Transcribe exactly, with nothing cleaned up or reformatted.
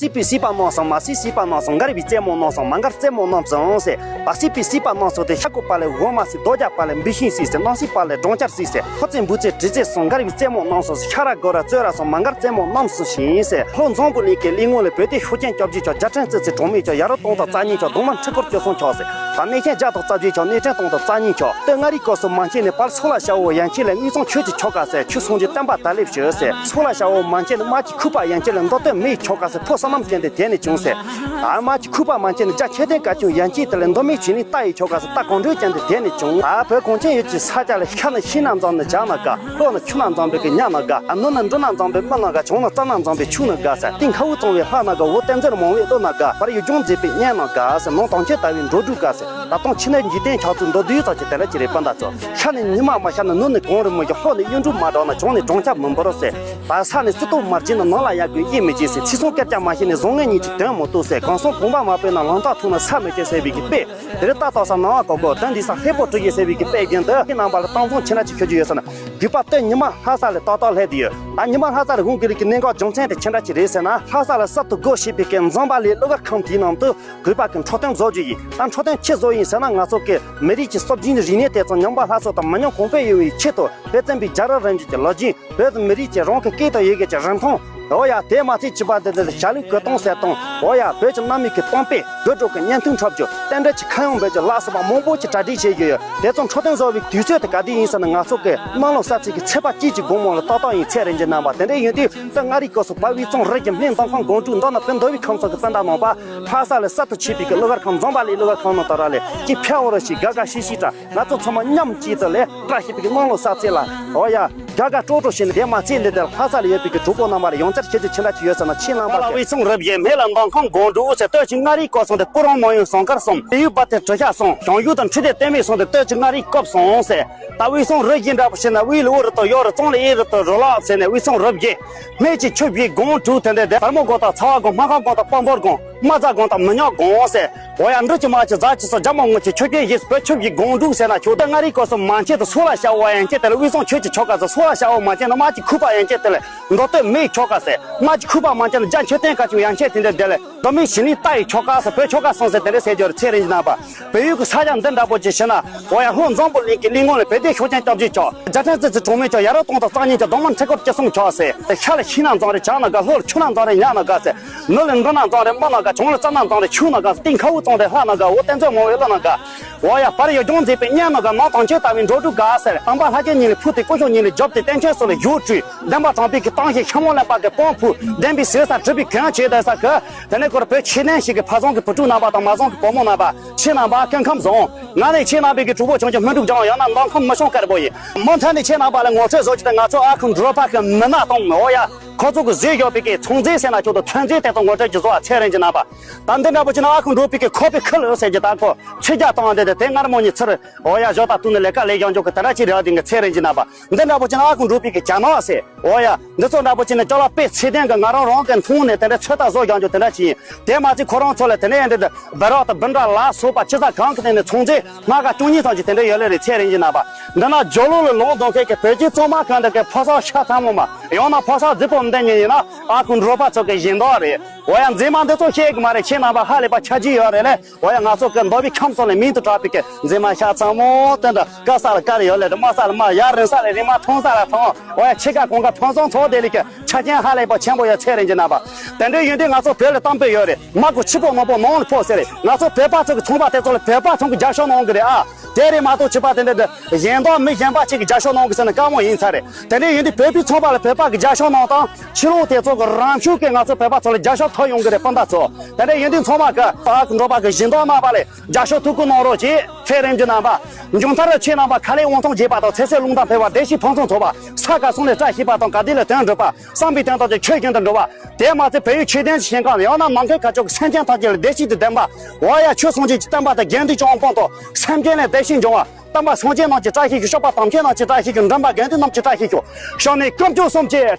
སྲིད་པའི་སྲིད་པ་རྣམས་སམ། མ་སྲིད་སྲིད་པ་རྣམས་སམ། མགར་བའི་རྩེ་མོ་རྣམས་སམ། མ་མགར་རྩེ་མོ་རྣམས་སམ་ཟེར། བ་སྲིད་པའི་སྲིད་པ་རྣམས་སམ་དེ། ཤ་ཀོ་པ་ལས་འོ་མ་སྲིད། རྡོ་རྒྱ་པ་ལས་འབུ་ཤིང་སྲིད་ཟེར། སྣང་སྲིད་པ་ལས་སྦྲང་ཆར་སྲིད་ཟེར། ཕོ་རྩེ་འབུ་རྩེ་དྲི་རྩེ་སམ། མགར་བའི་རྩེ་མོ་རྣམས་སམ་ཟེར། ཤ་ར་གོ་ར་བཙོ་ར་སམ། མ་མགར་རྩེ་མོ་རྣམས་སམ་ཞིང་ཟེར། ལྷོ་འཛམ་བུ་གླིང་གི་གླིང་ངོ་ལས། བོད་དེ་ཤོ་ཅན་སྐྱབས་རྗེ་ཆོག་རྒྱལ་ཕྲན་རྩེ་རྩེ་གྲོང་མི་ཆོག་ཡ་རབས་སྟོང་དང་རྩ་གཉིས་ཆོག་གདོང་དམར་འཁྲི་སྐོར་བཅུ་གསུམ་ཆོག་ཟེར། བ་གནས་ཆེན་བརྒྱ་དང་རྩ་བརྒྱད་ཆོག་གནས་ཕྲན་སྟོང་དང་རྩ་གཉིས་ཆོག་སྟོད་མངའ་རིས་སྐོར་སུ་མན་ཆད་ནས། བར་སོག་ལ་ཤ་འོ་ཡན་ཆད་ལས། དངུལ་ཚང་ཆོས་ཀྱི་ཆོ་ག་ཟེར། ཆོས་སངས་རྒྱས་བསྟན་པ་དར་ལེབ་ཞུ་ཟེར། སོག་ལ་ཤ་འོ་མན་ཆད་ནས། རྨ་ཆུ་ཁུག་པ་ཡན་ཆད་ལས། མདོ་སྟོད་མི་ཡི་ཆོ་ག་ཟེར། ཕོ་བསོད་ནམས་ཅན་དེ་དེ་ནས་བྱུང་ཟེར། ཨ། རྨ་ཆུ་ཁུག་པ་མན་ཆད་ནས། རྒྱ་མཆོད་རྟེན་བཀའ་བཀྱོན་ཡན་ཆད་དེ་ལས། མདོ་སྨད་ཞི་ལིང་རྟ་ཡི་ཆོ་ག་ཟེར། རྟ་གང་འགྲོས་ཅན་དེ་དེ་ནས་བྱུང་། ཨ། བོད་གངས་ཅན་ཡུལ་གྱི་ས་ཆ་ལ། ཤ་ནི་ཤིང་ན་འཛོམས་ནས་བྱ་ན་དགའ། ལྷོ་ནི་ཆུ་ན་འཛོམས་པའི་གི་ཉ་ན་དགའ། ཨ། ནུབ་ནི་འབྲུ་ན་འཛོམས་པའི་མི་ན་དགའ། བྱང་ནི་རྩྭ་ན་འཛོམས་པའི་ཆུ་ན་དགའ་ཟེར། སྟེང་ཁ་བུ་གཙང་བའི་ལྷ་ན་དགའ། འོག་གཏེར་མཛོད་མང་བའི་ཀླུ་ན་དགའ། བར་ཡུལ་ལྗོངས་མཛེས་པའི་གཉན་ན་དགའ་ཟེར། ནང་དམ་ཆོས་དར་བའི་འགྲོ་དྲུག་དགའ་ཟེར། ད་དུང་ཕྱི་ནས་འཇིག་རྟེན་ཆགས་ཚུལ་མདོར་བསྡུས་ཙམ་ཅིག་དེ་འདྲ་ཅིག་རེད་སྤུན་ཟླ་ཚོ། ཤ་ནི་ཉི་མ་མ་ཤར་ན། ནུབ་ནི་གངས་རི་མི་ཡོང་། ལྷོ་ནི་གཡུ་འབྲུག་མ་གྲགས་ན། བྱང་ནི་སྦྲང་ཆར་མི་འབབ་ཟེར། ད་ས་ནི་རྩི་ཏོག་མ་བརྗིད་ན། ནང་ལ་ཡར་དགོས་གཡས་མི་བརྗེད་ཟེར། ཚེ་སྲོག་སྐར་ཆ་མ་ཤེས་ན། བཟང་ངན་གཉིས་ཀྱི་དོན་མི་རྟོགས་ཟེར། གང་བསམ་གོམ་པ་མ་སྤོས་ན། ལམ་ཐག་ཐུང་ན་ས་མི་སྐྱེ་ཟེར་བའི་གི་དཔེ། དེ་རིང་ལྟ་ལྟ་ས་ནང་བ་གོ་གོ་དོན་འདི་ས་ལྷེ་པོ་གྲུ་ཡི་ཟེར་བའི་གི་དཔེ་རྒྱན་དུ། ཁྱེད་རྣམ་པ་ལ་གཏམ་བཟང་ཁྱེད་རང་ཅིག་ཁྱོད་ཀྱི་ཡོད་ས་ན། དགོས་པ་སྟོད་ཉི་མ་ལྷ་ས་ལས་ཏག་ཏག་སླེབས་དུས་ཡོད། ད་ཉི་མ་ལྷ་ས་ལ་ཧུང་གི་རིགས་ཀྱི་གནད་འགག་རྒྱུ་མཚན་དེ་ཁྱེད་རང་ཅིག་རེད་ཟེར་ན། ལྷ་ས་ལ་གསར་དུ་སྒོ་ཕྱེ་བའི་གི་འཛམ་བྷ་ལའི་གླུ་གར་ཁང་དེའི་ནང་དུ་དགོས་པ་གི་འཕྲོད་བསྟེན་བཟོ་རྒྱུ་ཡིན། ད་འཕྲོད་བསྟེན་ཅི་བཟོ་ཡིན་ཟེར་ན། ང་ཚོ་གི་མི་རིགས་ཀྱི་སྲོལ་རྒྱུན་རིག་གནས་དེ་ཚོ་ཉམས་པ་སླར་གསོ་དང་མི་ཉམས་གོང་འཕེལ་ཡོང་བའི་ཆེད་དུ། བོད་བཙན་པོའི་རྒྱལ་རབས་རིམ་བྱོན་གྱི་ལོ་རྒྱུས། བོད་མི་རིགས་ཀྱི་རང་གི་སྐད་དང་ཡི་གེ་ཀྱི་རིན་ཐང་། འོ་ཡ། དེ་མ་ཚད་བྱིས་པ་དེ་དེ་ཞྭ་ལུའི་གོས་གཏོང་ཟེར་དང་། འོ་ཡ། བོད་ཀྱི་གནའ་མི་གི་གཏམ་དཔེ། དགོད་བྲོ་གི་བརྙན་ཐུང་འཁྲབ་རྒྱུ། རྟེན་འབྲེལ་གྱི་ཁ་གཡང་འབོད་རྒྱུ་ལ་སོགས་པ་མང་པོ་ཅིག་གྲ་སྒྲིག་བྱས་ཡོད། དེ་ཚོ་འཕྲོད་བསྟེན་བཟོ་བའི་དུས་ཚོད་དེ་ག་དུས་ཡིན་ཟེར་ན། ང་ཚོ་གི་གནམ་ལོ་གསར་ཚེས་ཀྱི་ཚེས་པ་གཅིག་གི་དགོང་མོ་ལ་ཏག་ཏག་ཡིན། ཚེ་རིང་གི་རྣམ་པ། དེ་འདྲ་ཡིན་དུས་སྟོད་མངའ་རིས་སྐོར་སུ་བལ་བའི་གཙང་རི་གི་སྨད་མདོ་ཁམས་སྒང་དྲུག་མདོ་ནི་བོད་མདོ་དབུས་ཁམས་གསུམ་གྱི་སྤུན་ཟླ་རྣམ་པ། ལྷ་ས་ལ་གསར་དུ་ཕྱེ་བའི་གི་གླུ་གར་ཁང་འཛམ་བྷ་ལའི་གླུ་གར་ཁང་ནང་དུ་རག་ལས་ཀྱི་ཕྱག་འོ་རུ་ཞིག་དགའ་དགའ་ཤིག་ཤིག་དང་། ང་ཚོ་ཚང་མ་མཉམ་གཅིག་ཏུ་ལས་བཀྲ་ཤིས་པའི་གནམ་ལོ་གསར་ཚེས་ལ། འོ་ཡ། དགའ་དགའ་སྤྲོ་སྤྲོ་བྱས་ནས། དེ་མ་ཚད་ལས་དེར་ལྷ་ས་ལ་ཡོད་པའི་གི་གྲོགས་པོ་རྣམ་པ་ལ་ཡང་བསྐྱར་ཁྱེད་ཚོས་ཕྱི་འདྲ་ཅིག་ཡོད་ཟེར་ན། ཕྱི་ནང་པ་ལ་དབུས་གཙང་རི་བཞི། སྨད་ལ་མདོ་ཁམས་སྒང་དྲུག་ཟེར། སྟོད་ཀྱི་མངའ་རིས་སྐོར་གསུམ་དེ། སྤུ་རང་མ་ཡུམ་ཟངས་དཀར་གསུམ། དེ་ཡུལ་བ་དེ་གྲུ་ཤ་གསུམ། བྱང་ཡུལ་དང་འཕྲུལ་དེ་བསྟན་མེད་གསུམ་དེ། སྟོད་ཀྱི་མངའ་རིས་སྐོར་གསུམ་ཟེར། ད་དབུས་གཙང་རི་བཞི་འདྲ་པོ་བྱས་ན། དབུས་ལ་འོ་རུ་དང་གཡོག་རུ། གཙང་ལ་གཡས་རུ་དང་རུ་ལག་ཟེར་ནས། དབུས་གཙང་རི་བཞི། སྨད་ཀྱི་ཆུ་བཞི་སྒང་དྲུག་དེ་འདྲ་དེ། དར་མོ་སྒང་དང་ཚ་བ་སྒང་། སྨར་ཁམས་སྒང་དང་སྤ་འབོར་སྒང་། རྨ་རྫ་སྒང་དང་མི་ཉག་སྒང་ཟེར། འོ་ཡ། འབྲི་གི་མ་གི་ཛ་གི་ས། རྒྱ་མ་ངུ་ཆི་ཆོས་ཅན་བཞི། བོད་ཆུ་བཞི་སྒང་དྲུག་ཟེར་ན་ཆོག་སྟོད་མངའ་རིས་སྐོར་སུ་མན་ཆད་དུ། སོག་ལ་ཤ་འོ་ཡན་ཆད་དེ་ལ། དབུས་གཙང་ཆོས་ཀྱི་ཆོ་ག་ཟེར། སོག་ལ་ཤ་འོ་མན་ཆད་ནི། རྨ་ཆུ་ཁུག་པ་ཡན་ཆད་དེ་ལ། མདོ་སྟོད་མི་ཡི་ཆོ་ག་ཟེར། རྨ་ཆུ་ཁུག་པ་མན་ཆད་ནི། རྒྱ་མཆོད་རྟེན་བཀའ་བཀྱོན་ཡན་ཆད་དེ་འདྲ་དེ་ལ། མདོ་སྨད་ཞི་ལིང་རྟ་ཡི་ཆོ་ག་ཟེར། བོད་ཆོ་ག་གསུམ་ཟེར་དེ་འདྲ་ཟེར་རྒྱུ་རེད། ཚེ་རིང་གི་རྣམ་པ། བལ་ཡུལ་གྱི་ས་ཆ་འདི་འདྲ་པོ་ཅིག་བྱས་ན། འོ་ཡ། ལྷོ་འཛམ་བུ་གླིང་གི་གླིང་ངོ་ལ། བོད་དེ་ཤོ་ཅན་སྐྱབས་རྗེ་ཆོག་རྒྱལ་ཕྲན་རྩེ་རྩེ་གྲོང་མི་ཆོག་ཡ་རབས་སྟོང་དང་རྩ་གཉིས་ཆོག་གདོང་དམར་འཁྲི་སྐོར་བཅུ་གསུམ་ཆོག་ཟེར། དེ་ཤ་ལ་ཤིང་ན་འཛོམས་རེ་བྱ་ན་དགའ། ལྷོ་ལ་ཆུ་ན་འཛོམས་རེ་ཉ་ན་དགའ་ཟེར། ནུབ་ལ་འབྲུ་ན་འཛོམས་རེ་མི་ན་དགའ། བྱང་ལ་རྩྭ་ན་འཛོམས་རེ་ཆུ་ན་དགའ་ཟེར། སྟེང་ཁ་བུ་གཙང་རེ་ལྷ་ན་དགའ། འོག་གཏེར་མཛོད་མང་བའི་ཀླུ་ན་དགའ། འོ་ཡ། བར་ཡུལ་ལྗོངས་མཛེས་པའི་གཉན་ན་དགའ། ནང་དམ་ཆོས་དར་བའི་འགྲོ་དྲུག་དགའ་ཟེར། དམ་པ་ལྷ་ཆེན་ཉིད་ལ་ཕུལ་ཏེ། སྐུ་ཞབས་ཉིད་ལ་རྒྱོབ་སྟེ། བསྟན་ཆོས་སྲོག་ལ་བཞུགས་སྤྲུལ། བདེན་པ་དམ་པའི་གི་གཏམ་བཤད་ཤ་མོ་ལེན་པ་གི་དཔང་ཕུ། བདེན་པའི་ཟེར་ས་གྲུབ་པའི་གོ་ཡང་བྱས་བསྡད་ས་གི། དེ་ནས་ཁོར་བོད་ཆོས་ལྡན་ཞིག་གི་ཕ་བཟང་གི་བུ་ཕྲུག་རྣམ་པ་དང་། མ་བཟང་གི་བུ་མོ་རྣམ་པ། ཁྱེད་རྣམ་པ་སྐུ་ཁམས་བཟང་། ང་ནི་ཁྱེད་རྣམ་པའི་གི་གྲོགས་པོ་བྱུང་ཆོག་སྨིན་དྲུག་ལྗང་ཡང་ན་མདོ་ཁམས་མི་ཤོང་དཀར་པོ་ཡིན། མུ་མཐུད་ནས་ཁྱེད་རྣམ་པ་ལ་ངོ་སྤྲོད་བཟོ་རྒྱུ་དེ། ང་ཚོ་ཨ་ཁུ་འབྲོག་པ་གི་མི་སྣ་དང་། འོ་ཡ། ཁོ་ཚོ་གི་བཟོས་ཡོད་པའི་གི་ཚོང་རྫས་ཟེར་ན་ཆོག་དང་། ཐོན་རྫས་དེ་དང་ངོ་སྤྲོད་ཀྱི་བཟོ་བ། ཚེ་རིང་གི་རྣམ་པ། ད་འདི་འདྲ་པོ་བྱས་ན། ཨ་ཁུ་འབྲོག་པའི་གི་ཁོག་པའི་ཁུ་ལུ་ཟེར་གྱི། ད་ཁོ་ཚིག་རྒྱག་སྟངས་དེ་དེ་དེ་སྔར་མོ་ཉིད་ཚུར། འོ་ཡ། བཞག་ད་དུས་ནས་ལས་ཀ་ལས་བཞག་འཇོག་གི་དེ་འདྲ་ཅིག་རེད་བ། དེ་ངའི་ཚེ་རིང་གི་རྣམ་པ། འདི་འདྲ་པོ་བྱས་ན། ཨ་ཁུ་འབྲོག་པའི་གི་རྒྱ་ནག་ཟེར། འོ་ཡ། འདི་ཚོ་འདྲ་པོ་བྱས་ན་ཅ་ལག་དཔེ་ཚད་ལྡན་གི་ང་རང་རང་གི་མཐོང་ནས་དེ་འདྲ་ཚོད་ལྟ་བཟོ་བཞག་འཇོག་དེ་འདྲ་ཅིག་ཡིན། དེ་མ་ཚད་ཁོ་རང་ཚོ་ལ་དེ་འདྲ་ཡང་འདི་འདི་སྦི་རག་དང་བུམ་ཊ་ལ་སོགས་པ་ཅི་ཙམ་གང་གི་སྟེང་ནས་ཚོང་རྫས་སྣ་ཁ་བཅུ་གཉིས་ཙམ་ཅིག་དེ་འདྲ་ཡོད་ལེ་རེད། ཚེ་རིང་གི་རྣམ་པ། འདི་ན་རྒྱབ་ལོགས་ལ་ལུང་འདོན་མཁན་གྱི་བོད་ཀྱི་གཙང་མ་གང་དེ་གའི་ཕོ་གསར་ཤ་ཚ་མོ་མ། ཡང་ན་ཕོ་གསར་རྫིག་པོ་འདི་གཉིས་ཡིན་ན། ཨ་ཁུ་འབྲོག་པ་ཚོ་གི་སྦྱིན་བདག་རེད། འོ་ཡ། མཛེས་མ་འདི་ཚོ་ཤེས་གི་མ་རེད། ཁྱེད་རྣམ་པ་ཧ་ལས་པ་ཆ་རྒྱུས་ཡོད་རེད་ལེ། འོ་ཡ། ང་ཚོ་གི་མདོ་དབུས་ཁམས་གསུམ་ལ་མིང་དུ་གྲགས་པའི་གི་མཛེས་མ་ཤ་ཚ་མོ་དེ་འདྲ། དཀར་ས་ལ་དཀར་ཡོད་ལེ་རེད། དམར་ས་ལ་དམར། ཡར་རིང་ས་ལ་རིང་མ། ཐང་ས་ལ་ཐང་། འོ་ཡ། ཕྱི་ཁ་གང་ག་ཕུན་སུམ་ཚོགས་བསྡད་ལེ་གི་ཆ་རྐྱེན་ཧ་ལས་པ་ཆེན་པོ་ཡོད། ཚེ་རིང་གི་རྣམ་པ། དེ་འདྲ་ཡིན་དུས་ང་ཚོ་བོད་ལ་གཏམ་དཔེ་ཡོད་རེད། མ་གོ་ཕྱི་པོ་ནང་པོ་ནང་ལ་ཕོག་ཟེར་རེད། ང་ཚོ་བོད་པ་ཚོ་གི་ཚོང་པ་དེ་ཚོ་ལ་བོད་པ་ཚོ་གི་རྒྱབ་སྐྱོར་གནང་གི་རེད་ཨ། དེ་རེད་མ་གཏོགས་ཕྱི་པ་དེ་འདྲ་འདི་གཞན་དག་མི་གཞན་པ་ཅིག་གི་རྒྱབ་སྐྱོར་གནང་གི་ཟེར་ན་དཀའ་མོ་ཡིན་ཚར་རེད། དེ་འདྲ་ཡིན་དུས་བོད་པའི་ཚོང་པ་ལ་བོད་པ་གི་རྒྱབ་སྐྱོར་གནང་སྟངས། ཕྱི་ལོགས་དེ་ཚོ་གི་རང་ཤུགས་ཀྱིས་ང་ཚོ་བོད་པ་ཚོ་ལ་རྒྱབ་སྐྱོར་ཐོབ་ཡོང་གི་རེད་སྤུན་ཟླ་ཚོ། དེ་འདྲ་ཡིན་དུས་ཚང་མ་གི་ཨ་ཁུ་འབྲོག་པ་གི་སྦྱིན་བདག་རྣམ་པ་ལ་རྒྱབ་སྐྱོར་ཐུགས་ཁུར་གནང་རོགས་གྱིས། ཚེ་རིང་གི་རྣམ་པ། མཇུག་མཐར་ཁྱེད་རྣམ་པ་ཁ་ལས་དབང་ཐང་རྒྱས་པ་དང་། ཚེ་སྲོག་རླུང་རྟ་འཕེལ་བ། བདེ་སྐྱིད་ཕུན་སུམ་ཚོགས་པ། ས་དགའ་བསོད་ནམས་བཀྲ་ཤིས་པ་དང་། ག་དུས་ལ་དོན་འགྲུབ་པ། བསམ་པའི་དོན་དག་ཅིག་ཆོས་བཞིན་དུ་འགྲུབ་པ། དེ་མ་ཚད་བལ་ཡུལ་ཆོས་ལྡན་གྱི་ཞིང་ཁམས་ཡང་ན་ནམ་མཁའི་ཁ་ཕྱོགས་ཀྱི་སེམས་ཅན་ཐམས་ཅད་ལ་བདེ་སྐྱིད་དང་ལྡན་པ། འོ་ཡ། ཆོས་སངས་རྒྱས་ཀྱི་བསྟན་པ་དང་དགེ་འདུན་གྱི་དབང་པོ་དང་སེམས་ཅན་ལ་བདེ་སྐྱིད་འབྱུང་བ། དམ་པ་སངས་རྒྱས་རྣམས་ཀྱིས་བཀྲ་ཤིས་ཤོག་སྤྱོད་པ་དམ་ཆོས་རྣམས་ཀྱིས་བཀྲ་ཤིས་ཤོག་མགྲིན་པ་དགེ་འདུན་རྣམས་ཀྱིས་བཀྲ་ཤིས་ཤོག་ཞབས་ནི་དཀོན་མཆོག་གསུམ་གྱི་